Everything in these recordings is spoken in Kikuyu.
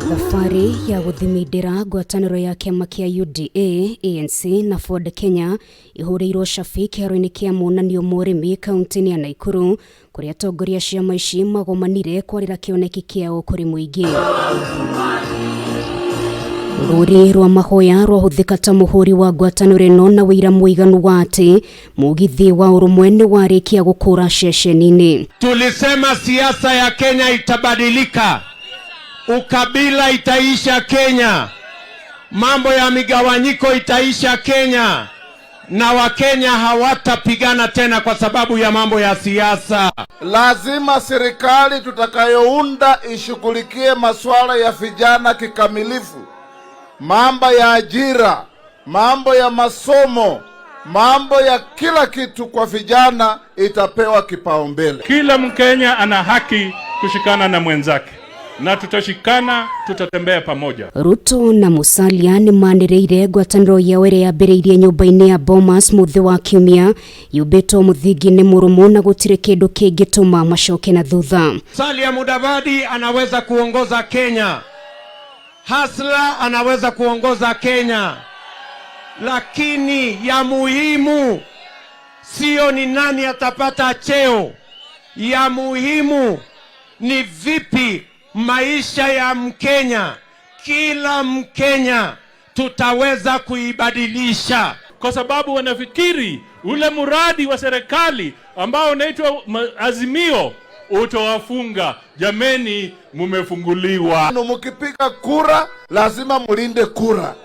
Thabarĩ ya gũthimindĩra ngwatanĩro ya kĩama kĩa UDA, ANC na Ford Kenya ihũrĩirwo cabi kĩharo-inĩ kĩa monanio ma ũrĩmi kaunti-inĩ ya Naikuru kũrĩa atongoria ciama ici magomanire kwarĩra kĩoneki kĩao kũrĩ mũingĩ. Rũri rwa mahoya rwahũthĩka ta mũhũri wa ngwatanĩro ĩno na wĩira mũiganu wa atĩ mũgithi wa ũrũmwe nĩ warĩkia gũkũra ceceni-inĩ. Tulisema siasa ya Kenya itabadilika, ukabila itaisha Kenya, mambo ya migawanyiko itaisha Kenya, na Wakenya hawatapigana tena kwa sababu ya mambo ya siasa. Lazima serikali tutakayounda ishughulikie masuala ya vijana kikamilifu, mambo ya ajira, mambo ya masomo, mambo ya kila kitu kwa vijana itapewa kipaumbele. Kila Mkenya ana haki kushikana na mwenzake, na tutashikana, tutatembea pamoja. Ruto na Musalia nĩ manĩrĩire ngwatanĩro yao ĩrĩa yambĩrĩirie nyũmba-inĩ ya Bomas mũthĩ wa kiumia yumbĩtwo mũthingi-inĩ mũrũmu na gũtirĩ kĩndũ kĩngĩtũma macoke na thutha. Musalia Mudavadi anaweza kuongoza Kenya, Hustler anaweza kuongoza Kenya, lakini ya muhimu sio ni nani atapata cheo. Ya muhimu ni vipi maisha ya Mkenya, kila Mkenya tutaweza kuibadilisha. Kwa sababu wanafikiri ule mradi wa serikali ambao unaitwa Azimio utawafunga. Jameni, mumefunguliwa. Mkipiga kura lazima mulinde kura,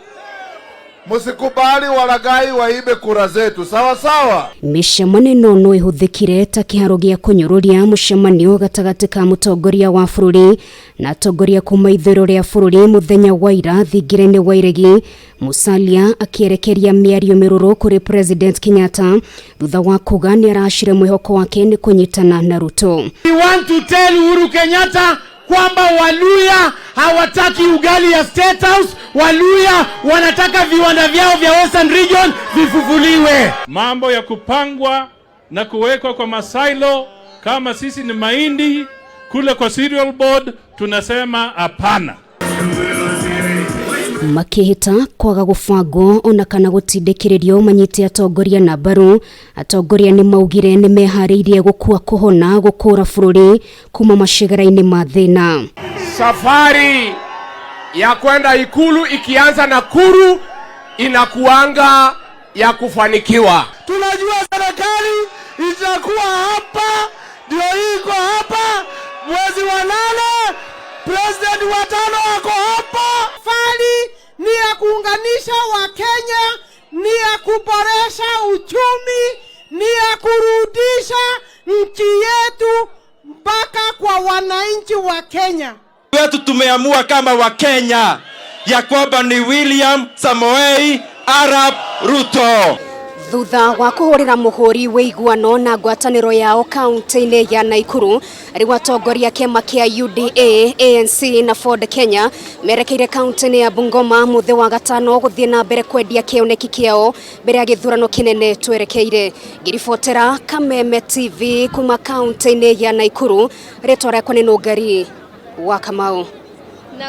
msikubali walaghai waibe kura zetu, sawa sawa. Mĩcemanio ĩno no ĩhũthĩkire ta kĩharo gĩa kũnyũrũria mũcemanio gatagatĩ ka mũtongoria wa bũrũri na atongoria kuma ithũĩro rĩa bũrũri mũthenya wa ira thingira-inĩ wa Iregi. Musalia akĩerekeria mĩario mĩrũrũ kũrĩ President Kenyatta thutha wa kuga nĩ aracire mwĩhoko wake nĩ kũnyitana na Ruto. We want to tell Uhuru Kenyatta kwamba Waluya hawataki ugali ya State House. Waluya wanataka viwanda vyao vya Western Region vifufuliwe. Mambo ya kupangwa na kuwekwa kwa masailo kama sisi ni mahindi kule kwa cereal board, tunasema hapana. Makĩhĩta kwaga gũbangwo ona kana gũtindĩkĩrĩrio manyite atongoria na mbaru. Atongoria nĩ maugire nĩ meharĩirie gũkua kũhona gũkũra bũrũri kuma macegera-inĩ ma thĩna. Safari ya kwenda Ikulu ikianza Nakuru inakuanga ya kufanikiwa. Tunajua serikali itakuwa hapa, ndio iko hapa mwezi wa 8, president wa 5 ako hapa. Safari ni ya kuunganisha Wakenya, ni ya kuboresha uchumi, ni ya kurudisha nchi yetu mpaka kwa wananchi wa Kenya. Wetu tumeamua kama Wakenya ya kwamba ni William Samoei Arap Ruto. Thutha wa kũhũrĩra mũhũri wĩiguano na ngwatanĩro yao kaunti-inĩ ya Naikuru, rĩu atongoria kĩama kĩa UDA, ANC na Ford Kenya merekeire kaunti-inĩ ya Bungoma mũthĩ wa gatano gũthiĩ na mbere kwendia kĩoneki kĩao mbere ya gĩthurano kĩnene twerekeire. Ngĩribotera Kameme TV kuma kaunti-inĩ ya Naikuru, rĩtwa rĩakwa nĩ Nũngari wa Kamau.